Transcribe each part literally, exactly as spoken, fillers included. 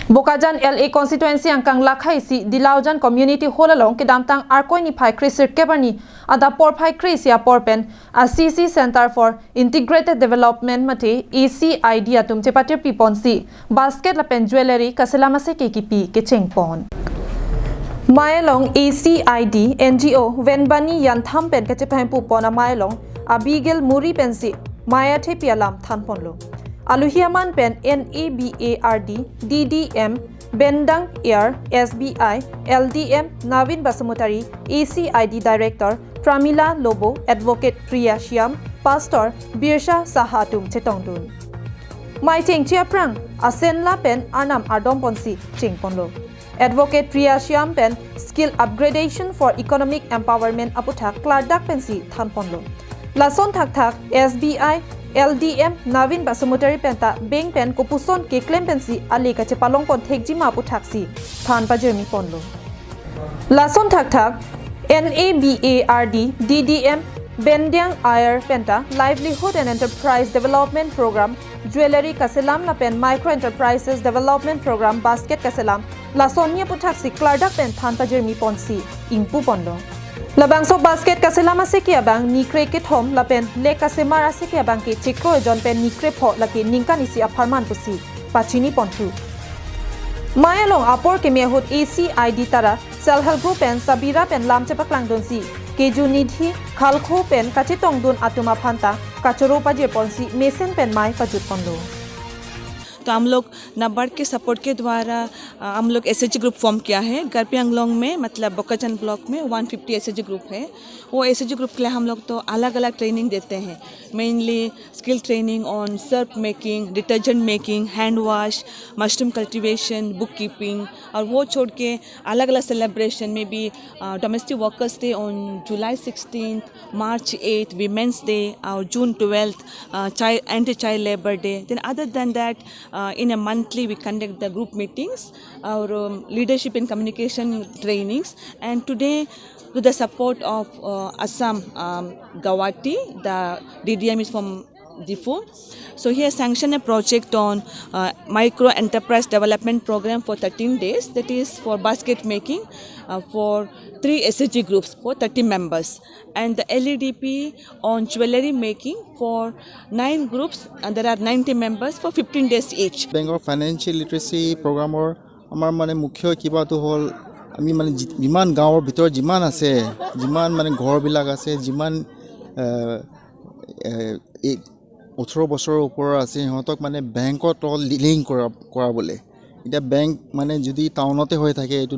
Bokajan L A constituency angkang Lakhaisi Dilaujan Community Hall along kedamtang Arkoi niphai kresirkep arni adap porphai kre-isi apor pen a C C Center for Integrated Development mate A C I D atum chepatirpi ponsi basket lapen jewellery kaselam aseke kipi kecheng pon. Amei along A C I D N G O Venbani Yantham pen kachepahempu pon amei along Abigail Muri pensi amei athepi alam than ponlo. Aluhi aman pen N A B A R D D D M Bendang Air S B I L D M Navin Basumotari, A C I D Director Pramila Lobo, Advocate Priya Shyam, Pastor Birsha Saha atum chetongdun. Amei chengche aphrang asen lapen arnam ardom ponsi cheng ponlo. Advocate Priya Shyam pen Skill Upgradation for Economic Empowerment aputhak klardak pensi than ponlo. Lason thakthak S B I L D M Navin Basumotari penta bank pen kopuson keklem pensi ale kachepalong pon thekjima aputhaksi than pajirmi ponlo. Lason thakthak N A B A R D D D M Bendang Air penta Livelihood and Enterprise Development Program, Jewellery kaselam lapen Micro Enterprises Development Program basket kaselam, lasonni aputhaksi klardak pen than pajirmi ponsi ingpu ponlo. Labangso basket kaselam aseke abang nikre kethom lapen le kasemar aseke abang ke chikro ejon pen nikre pho lake ningkan isi apharman pusi pachini ponthu. Amei along apor keme ahut A C I D tara Self Help Group pen Sabira pen lam chepaklangdunsi keju nidhi khalkho pen kachetongdun atum aphanta kachoro pajir ponsi mesen pen amei pajut ponlo. तो हम लोग नाबार्ड के सपोर्ट के द्वारा अ, हम लोग SHG group form किया है। गर्पी आंगलोंग में, मतलब बोकाजान ब्लॉक में वन फिफ्टी एसएचजी ग्रुप है। वो एसएचजी ग्रुप के लिए हम लोग तो अलग अलग ट्रेनिंग देते हैं। Mainly skill training on surf making, detergent making, hand wash, mushroom cultivation, book keeping, और वो छोड़ के अलग अलग सेलिब्रेशन में भी, domestic workers day on July sixteen, March eight, women's day, और June twelfth, child anti child labour day. Then other than that, uh, in a monthly we conduct the group meetings, our um, leadership and communication trainings, and today with the support of uh, Assam, um, Guwahati, the D D M is from Diphu. So he has sanctioned a project on uh, micro enterprise development program for thirteen days, that is for basket making uh, for three S H G groups for thirty members, and the L E D P on jewellery making for nine groups, and there are ninety members for fifteen days each. বেংকৰ ফাইনেন্সিয়েল লিটাৰেচি প্ৰগ্ৰামৰ আমাৰ মানে মুখ্য কিবাটো হ'ল আমি মানে যি- যিমান গাঁৱৰ ভিতৰত যিমান আছে, যিমান মানে ঘৰবিলাক আছে, যিমান এ, এ, এই ওঠৰ বছৰৰ ওপৰৰ আছে, সিহঁতক মানে বেংকত লিংক কৰা কৰাবলৈ। এতিয়া বেংক মানে যদি টাউনতে হৈ থাকে, এইটো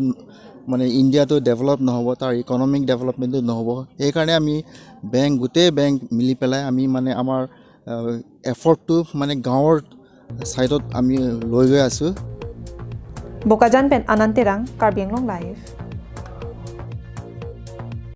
মানে ইণ্ডিয়াটো ডেভেলপ নহ'ব, তাৰ ইকনমিক ডেভেলপমেণ্টটো নহ'ব। সেইকাৰণে আমি বেংক, গোটেই বেংক মিলি পেলাই আমি মানে আমাৰ এফৰ্টটো মানে গাঁৱৰ ছাইডত আমি লৈ গৈ আছোঁ। Bokajan pen Anand Terang, Karbi Anglong Live.